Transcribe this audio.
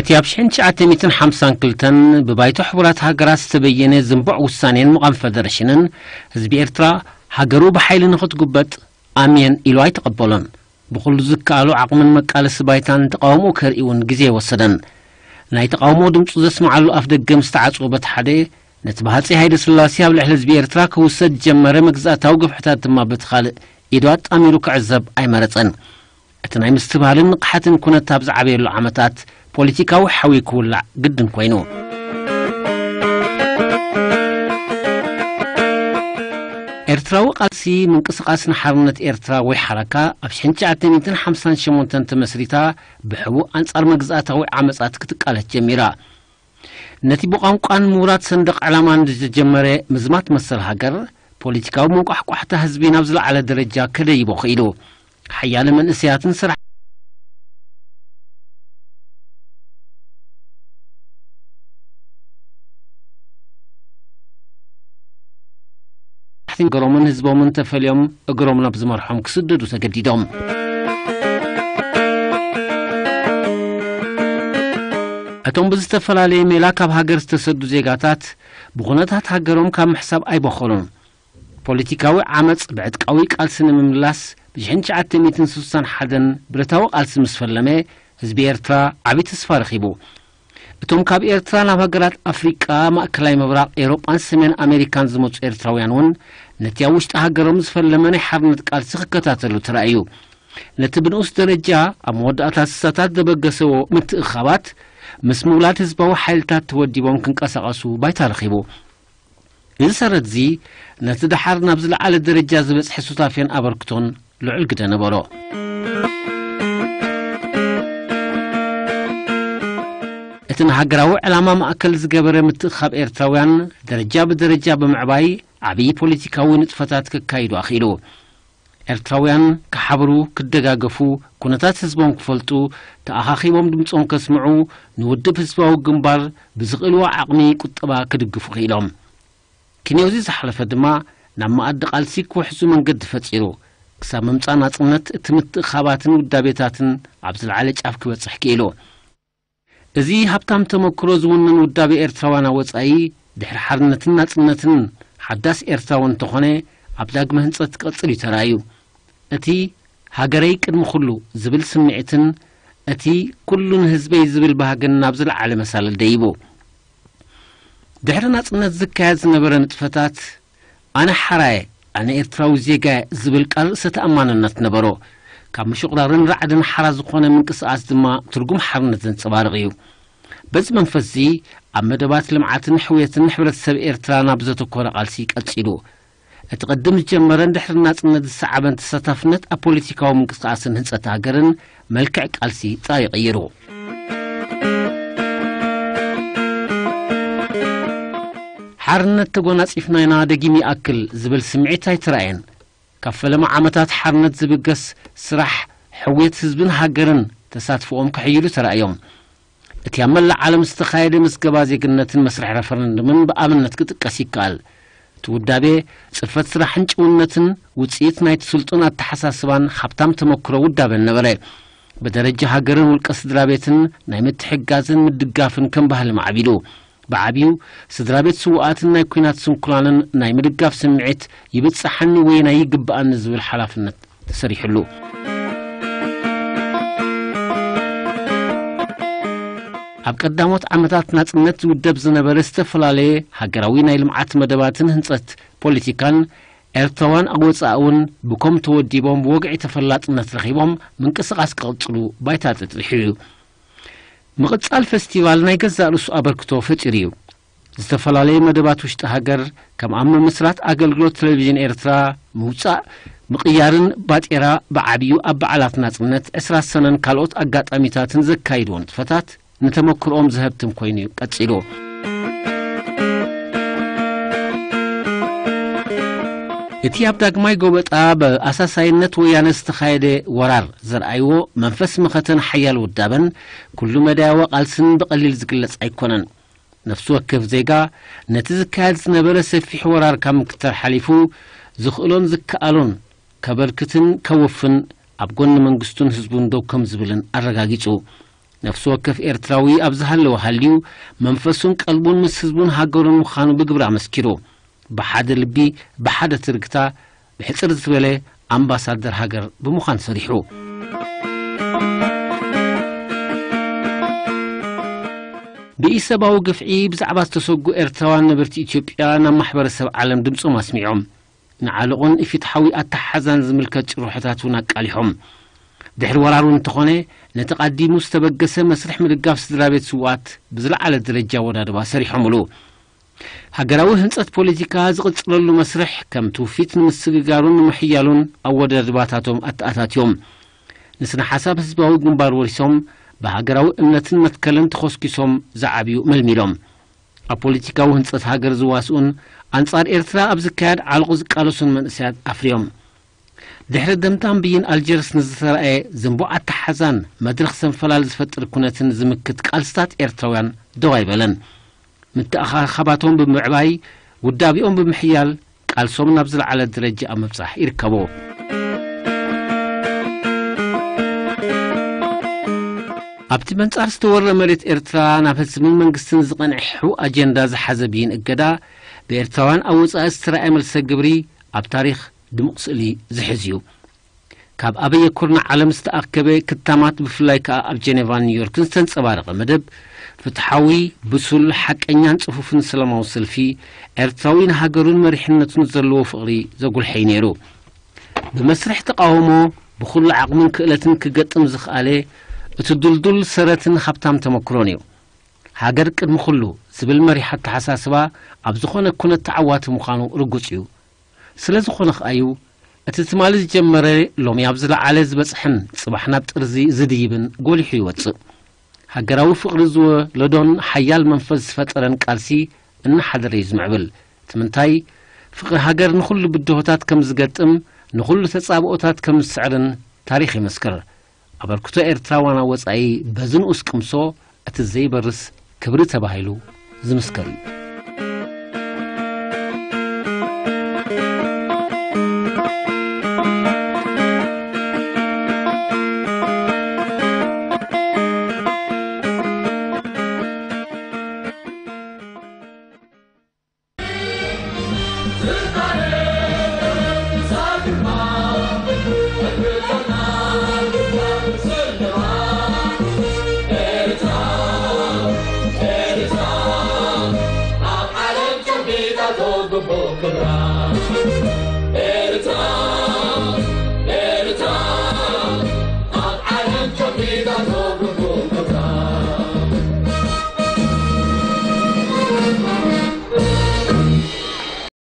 እቲ ኣብ ሽሕን ትሽዓተ ሚእትን ሓምሳን ክልተን ብባይቶ ሕቡራት ሃገራት ዝተበየነ ዝንቡዕ ውሳኔን ምቓም ፈደረሽንን፣ ህዝቢ ኤርትራ ሃገሩ ብሓይሊ ንኽትጉበጥ ኣምየን ኢሉ ኣይተቐበሎን። ብኹሉ ዝከኣሎ ዓቕምን መቃለሲ ባይታን ተቓውሞኡ ከርኢ እውን ግዜ ኣይወሰደን። ናይ ተቓውሞ ድምፁ ዘስምዓሉ ኣፍ ደገ ምስ ተዓጽወ በቲ ሓደ፣ ነቲ ብሃጸይ ሃይለ ስላሴ ኣብ ልዕሊ ህዝቢ ኤርትራ ክውሰድ ዝጀመረ መግዛእታዊ ግፍዕታት ድማ በቲ ካልእ ኢዱ ኣጣሚሩ ክዕዘብ ኣይመረጸን። እቲ ናይ ምስትብሃልን ንቕሓትን ኩነት ኣብ ዝዓበየሉ ዓመታት፣ ፖለቲካዊ ሓዊ ክውላዕ ግድን ኮይኑ። ኤርትራዊ ቃልሲ፣ ምንቅስቓስ ንሓርነት ኤርትራ ወይ ሓረካ፣ ኣብ ሽሕን ትሽዓተ ሚእትን ሓምሳን ሸሞንተን ተመስሪታ፣ ብሕቡእ ኣንጻር መግዛእታዊ ዓመጻት ክትቃለስ ጀሚራ። ነቲ ብቋንቋን ምሁራት ሰንደቕ ዕላማን ዝተጀመረ ምዝማት መሰል ሃገር፣ ፖለቲካዊ መንቋሕቋሕታ ህዝቢ ናብ ዝለዓለ ደረጃ ከደይቦ ክኢሉ። ሓያለ መንእሰያትን ሰራሕትን ገሮምን ህዝቦምን ተፈልዮም እግሮም ናብ ዝመርሖም ክስደዱ ተገዲዶም። እቶም ብዝተፈላለየ ሜላ ካብ ሃገር ዝተሰዱ ዜጋታት፣ ብኹነታት ሃገሮም ካብ ምሕሳብ ኣይበኸሉን። ፖለቲካዊ ዓመጽ ብዕጥቃዊ ቃልሲ ንምምላስ፣ ብ ሽሕን ትሽዓተ ሚእትን ስሳን ሓደን ብረታዊ ቃልሲ ምስ ፈለመ፣ ህዝቢ ኤርትራ ዓቢ ተስፋ ረኺቡ። እቶም ካብ ኤርትራ ናብ ሃገራት ኣፍሪቃ፣ ማእከላይ ምብራቕ፣ ኤውሮጳን ሰሜን ኣሜሪካን ዝመጹ ኤርትራውያን እውን፣ ነቲ ኣብ ውሽጢ ሃገሮም ዝፈለመ ናይ ሓርነት ቃልሲ ክከታተሉ ተራእዩ። ነቲ ብንኡስ ደረጃ ኣብ መወዳእታ ስሳታት ዘበገሰዎ ምትእኻባት፣ ምስ ምውላድ ህዝባዊ ሓይልታት ተወዲቦም ክንቀሳቐሱ ባይታ ረኺቡ። እዚ ሰረት እዚ፣ ነቲ ደሓር ናብ ዝለዓለ ደረጃ ዝበጽሐ ሱታፌን ኣበርክቶን ልዑል ግደ ነበሮ። እቲ ንሃገራዊ ዕላማ ማእከል ዝገበረ ምትእኻብ ኤርትራውያን፣ ደረጃ ብደረጃ ብምዕባይ፣ ዓብዪ ፖለቲካዊ ንጥፈታት ከካይዱ ኣኽኢሉ። ኤርትራውያን ክሓብሩ፣ ክደጋገፉ፣ ኩነታት ህዝቦም ክፈልጡ፣ ተኣኻኺቦም ድምጾም ከስምዑ፣ ንውድብ ህዝባዊ ግንባር ብዝኽእልዎ ዓቕሚ ቁጠባ ክድግፉ ክኢሎም። ክንዮዚ ዝሓለፈ ድማ ናብ መኣዲ ቃልሲ ክውሕዙ መንገዲ ፈጺሩ። ክሳብ ምምጻእ ናጽነት እቲ ምትእኻባትን ውዳቤታትን ኣብ ዝለዓለ ጫፍ ክበጽሕ ክኢሉ። እዚ ሃብታም ተመክሮ ዝውንን ውዳቤ ኤርትራውያን ወጻኢ፣ ድሕሪ ሓርነትን ናጽነትን ሓዳስ ኤርትራዊ እንተኾነ፣ ኣብ ዳግመ ህንጸት ክቕጽል እዩ ተራእዩ። እቲ ሃገረይ ቅድሚ ኩሉ ዝብል ስምዒትን፣ እቲ ኩሉ ንህዝበይ ዝብል ባህግን ናብ ዝለዓለ መሳልል ደይቡ። ድሕሪ ናጽነት ዝካየድ ዝነበረ ንጥፈታት፣ ኣነ ሓራየ፣ ኣነ ኤርትራዊ ዜጋየ ዝብል ቃል ርእሰ ተኣማንነት ነበሮ። ካብ ምሽቑራርን ራዕድን ሓራ ዝኾነ ምንቅስቓስ ድማ ትርጉም ሓርነት ዘንጸባርቕ እዩ። በዚ መንፈስዚ፣ ኣብ መደባት ልምዓትን ሕውየትን ሕብረተሰብ ኤርትራ ናብ ዘተኮረ ቃልሲ ቀጺሉ። እቲ ቅድም ዝጀመረን ድሕሪ ናጽነት ዝሰዓበን ተሳታፍነት ኣብ ፖለቲካዊ ምንቅስቓስን ህንጸት ሃገርን መልክዕ ቃልሲ ጥራይ እዩ ቀይሩ። ሓርነት ተጎናጺፍና ኢና፣ ደጊም ይኣክል ዝብል ስምዒት ኣይተራእየን። ካብ ፈለማ ዓመታት ሓርነት ዝብገስ ስራሕ፣ ሕውየት ህዝብን ሃገርን ተሳትፎኦም ከሕይሉ ተራእዮም። እቲ ኣብ መላእ ዓለም ዝተኻየደ ምዝገባ ዜግነትን መስርሕ ረፈረንዱምን ብኣብነት ክጥቀስ ይከኣል። እቲ ውዳቤ፣ ጽፈት ስራሕን ጭውነትን ውጽኢት ናይቲ ስልጡን ኣተሓሳስባን ሃብታም ተመክሮ ውዳበን ነበረ። ብደረጃ ሃገርን ውልቀ ስድራ ቤትን ናይ ምትሕግጋዝን ምድጋፍን ከም ባህሊ ማዕቢሉ። ብዓቢዩ፣ ስድራ ቤት ስዉኣትን ናይ ኲናት ስንኩላንን ናይ ምድጋፍ ስምዒት፣ ይብጻሓኒ ወይ ናይ ይግብኣኒ ዝብል ሓላፍነት ተሰሪሕሉ። ኣብ ቀዳሞት ዓመታት ናጽነት ዝውደብ ዝነበረ ዝተፈላለየ ሃገራዊ ናይ ልምዓት መደባትን ህንጸት ፖለቲካን፣ ኤርትራውያን ኣብ ወጻኢ እውን ብኮም ተወዲቦም ብወግዒ ተፈላጥነት ረኺቦም ምንቅስቓስ ክቕጽሉ ባይታ ተጥሪሑ እዩ። ምቕጻል ፈስቲቫል ናይ ገዛእ ርእሱ ኣበርክቶ ፈጢሩ እዩ። ዝተፈላለየ መደባት ውሽጢ ሃገር፣ ከም ኣብ ምምስራት ኣገልግሎት ቴሌቪዥን ኤርትራ፣ ምውጻእ፣ ምቕያርን ባጤራ፣ ብዓቢዩ ኣብ በዓላት ናጽነት፣ ዕስራ ሰነን ካልኦት ኣጋጣሚታትን ዘካይድዎ ንጥፈታት፣ ንተመክሮኦም ዘሀብትም ኮይኑ እዩ ቀጺሉ። እቲ ኣብ ዳግማይ ጎበጣ ብኣሳሳይነት ወያነ ዝተኻየደ ወራር ዘርኣይዎ መንፈስ መኸተን ሓያል ውዳበን ኩሉ መዳያዊ ቃልስን ብቐሊል ዝግለጽ ኣይኮነን። ነፍሲ ወከፍ ዜጋ ነቲ ዝካየድ ዝነበረ ሰፊሕ ወራር ካብ ምክትታል ሓሊፉ ዝኽእሎን ዝከኣሎን ከበርክትን ከወፍን ኣብ ጎኒ መንግስቱን ህዝቡን ደው ከም ዝብልን ኣረጋጊጹ። ነፍሲ ወከፍ ኤርትራዊ ኣብ ዝሃለወ ሃልዩ መንፈሱን ቀልቡን ምስ ህዝቡን ሃገሩን ምዃኑ ብግብሪ ኣመስኪሩ። ብሓደ ልቢ፣ ብሓደ ትርግታ፣ ብሕጽር ዝበለ ኣምባሳደር ሃገር ብምዃን ሰሪሑ። ብኢሰብኣዊ ግፍዒ ብዛዕባ ዝተሰጉ ኤርትራውያን ነበርቲ ኢትዮጵያ ናብ ማሕበረሰብ ዓለም ድምጾም ኣስሚዖም። ንዓለቑን ኢፍትሓዊ ኣተሓዛን ዝምልከት ጭርሖታት እውን ኣቃሊሖም። ድሕሪ ወራሩ እንተኾነ፣ ነቲ ቀዲሙ ዝተበገሰ መስርሕ ምድጋፍ ስድራ ቤት ስውኣት ብዝለዓለ ደረጃ ወዳድባ ሰሪሖምሉ። ሃገራዊ ህንጸት ፖለቲካ ዝቕጽለሉ መስርሕ ከም ትውፊት ንምስግጋሩን ንምሕያሉን ኣወዳድባታቶም ኣተኣታትዮም። ንስነ ሓሳብ ህዝባዊ ግንባር ወሪሶም፣ ብሃገራዊ እምነትን መትከልን ተኾስኪሶም ዝዓብዩ መልሚሎም። ኣብ ፖለቲካዊ ህንጸት ሃገር ዝዋስኡን ኣንጻር ኤርትራ ኣብ ዝካየድ ዓለቑ ዝቃለሱን መንእሰያት ኣፍርዮም። ድሕሪ ደምዳም ብይን ኣልጀርስ ንዝተራእየ ዝንቡዕ ኣተሓዛን መድረኽ ሰንፈላል ዝፈጥር ኩነትን ዝምክት ቃልስታት ኤርትራውያን ደው ኣይበለን። ምትእኻኻባቶም ብምዕባይ፣ ውዳቢኦም ብምሕያል፣ ቃልሶም ናብ ዝለዓለ ደረጃ ኣብ ምብጻሕ ይርከቡ። ኣብቲ መንጻር ዝተወረ መሬት ኤርትራ ናብ ህዝብን መንግስትን ዝቐንዐ ሕው ኣጀንዳ ዝሓዘ ብይን እገዳ፣ ብኤርትራውያን ኣብ ወጻኢ ዝተራእየ መልሰ ግብሪ ኣብ ታሪኽ ድሙቕ ስእሊ ዝሕዝ እዩ። ካብ ኣበየ ኩርናዕ ዓለም ዝተኣከበ ክታማት፣ ብፍላይ ከኣ ኣብ ጀኔቫን ኒውዮርክን ዝተንጸባረቐ መደብ፣ ፍትሓዊ፣ ብሱል፣ ሓቀኛን ጽፉፍን ሰላማዊ ሰልፊ፣ ኤርትራዊ ንሃገሩን መሪሕነቱን ዘለዎ ፍቕሪ ዘጉልሐ እዩ ነይሩ። ብመስርሕ ተቓውሞ ብኹሉ ዓቕምን ክእለትን ክገጥም ዝኸኣለ፣ እቲ ዱልዱል ሰረትን ሃብታም ተመክሮን እዩ። ሃገር ቅድሚ ኩሉ ዝብል መሪሕ ኣተሓሳስባ ኣብ ዝኾነ ኩነት ተዓዋቲ ምዃኑ ርጉጽ እዩ። ስለ ዝኾነ ከኣዩ፣ እቲ ትማሊ ዝጀመረ ሎሚ ኣብ ዝለዓለ ዝበጽሕን ጽባሕ ናብ ጥርዚ ዝድይብን ጎሊሑ ይወጽእ። ሃገራዊ ፍቕሪ ዝወለዶን ሓያል መንፈስ ዝፈጠረን ቃልሲ እናሓደረ እዩ ዝምዕብል። እቲ ምንታይ፣ ፍቕሪ ሃገር ንኹሉ ብድሆታት ከም ዝገጥም፣ ንኹሉ ተጻብኦታት ከም ዝስዕርን ታሪኽ ይመስክር። ኣበርክቶ ኤርትራውያን ኣብ ወጻኢ በዚ ንኡስ ቅምሶ እቲ ዘይበርስ ክብሪ ተባሂሉ ዝምስከር እዩ።